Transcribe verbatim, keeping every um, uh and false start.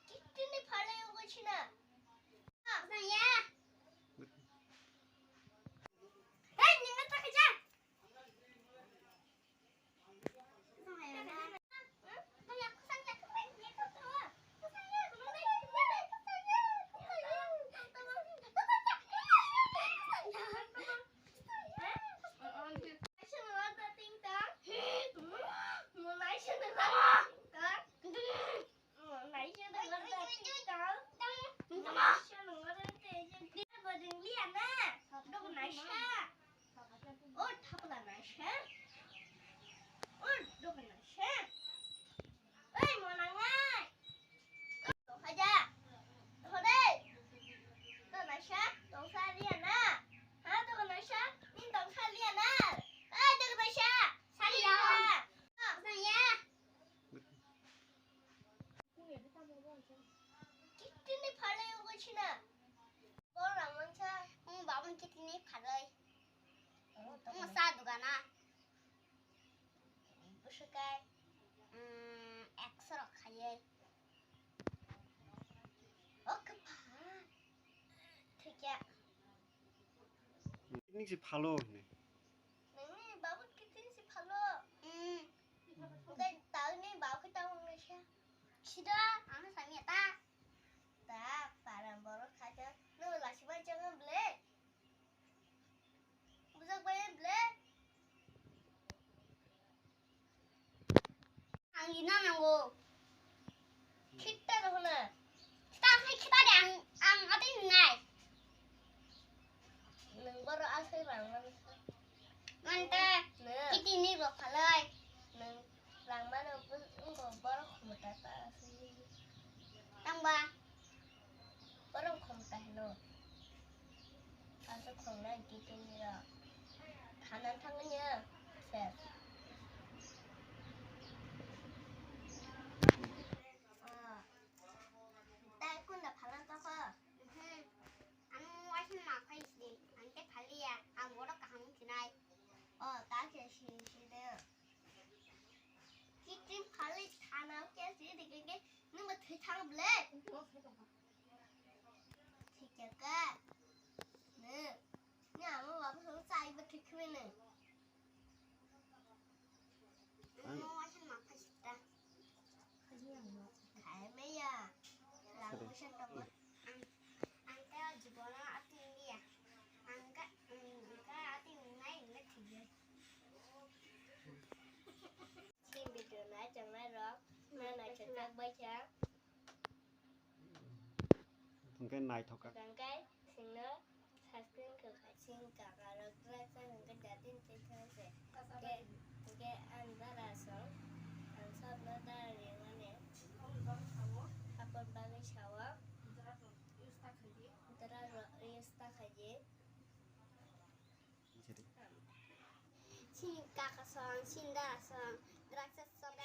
Kitini phalai ungoi sina. Saya. Hei, ninga ta khaja. Kitini phalai ungoi sina. Bol rang mansa. Hmm, babun kitini phalai. Ungoi sa dugana. Busukai. Hmm, ekso rok khayai. O kwpha. Thikya. Nini si phalo hini. Nini babun kitini si phalo. Hmm. Hwnkhe tangni bab khe tamo wngnaisa. Sida, ang samya ta. Ta, para borok khaja. Nwng lasibai chwng ble. Bujak bai ble. Ang ina nango. Khitta rohona. Khitta khai khitta de ang, ang ate nai. Nwng boro asai rang man. Mante, no. Kiti ni bo phalai. Nwng rang mano bo, bo boro khumta ta asai. Tangba. Borok khum kahino. Kaisa khum nai di tini rok. Thana thangni ya. Ses. Ah. Tai kunda phalang toko. Mhm. Ang waisa ma phai si. Ang te phaliya. Ang borok kaham sinai. Oh, ta khe si si de. Kitchen phali thana khe si de ke ke. Nung ba thwi thang ble. Thikya ka? Ne. Ni ama baba song chai ba thik khme ne. Ang- Mo wa shen ma phasita. Khai me ya. Lang mo shen tong. Ang, ang ta jibono ating dia. Ang ka, ang ka ating nai ngai thik ya. Chini video nai chongnai rok, nang naithok bai kha. Hwnkhe naithok kha. Hwnkhe chwngno subscribe khe kha. Chini kaka rok twlai kha hwnkhe datin tei thang se. Hwnkhe, hwnkhe ang dara song, ang sabno dara rimani. Aboni bagwi sao. Dara rok use ta khaidi. Chini kaka song, chini dara song, draksa song.